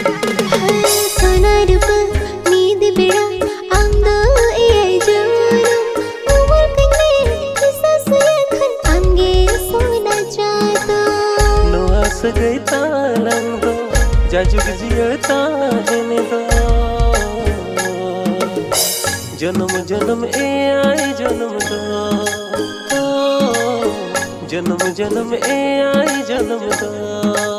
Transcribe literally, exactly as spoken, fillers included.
ᱦᱟᱭ ᱥᱚᱱᱟ ᱨᱩᱯᱟᱹ ᱢᱤᱫ ᱵᱮᱲᱟ ᱟᱢ ᱫᱚ ᱮᱭᱟᱭ ᱡᱚᱱᱚᱢ ᱩᱢᱩᱞ ᱠᱟᱹᱧ ᱢᱮ, ᱠᱤᱥᱟᱹ ᱥᱩᱭᱟᱹ ᱠᱷᱚᱱ ᱟᱢ ᱜᱮ ᱥᱚᱱᱟ ᱪᱟᱸᱫᱚ᱾ ᱱᱚᱣᱟ ᱥᱟᱹᱜᱟᱹᱭ ᱛᱟᱞᱟᱝ ᱫᱚ ᱡᱟᱡᱩᱜᱽ ᱡᱤᱭᱟᱹᱲ ᱛᱟᱦᱮᱱ ᱫᱚ, ᱡᱚᱱᱚᱢ ᱡᱚᱱᱚᱢ ᱮᱭᱟᱭ ᱡᱚᱱᱚᱢ ᱫᱚ, ᱡᱚᱱᱚᱢ ᱡᱚᱱᱚᱢ ᱮᱭᱟᱭ ᱡᱚᱱᱚᱢ ᱫᱚ᱾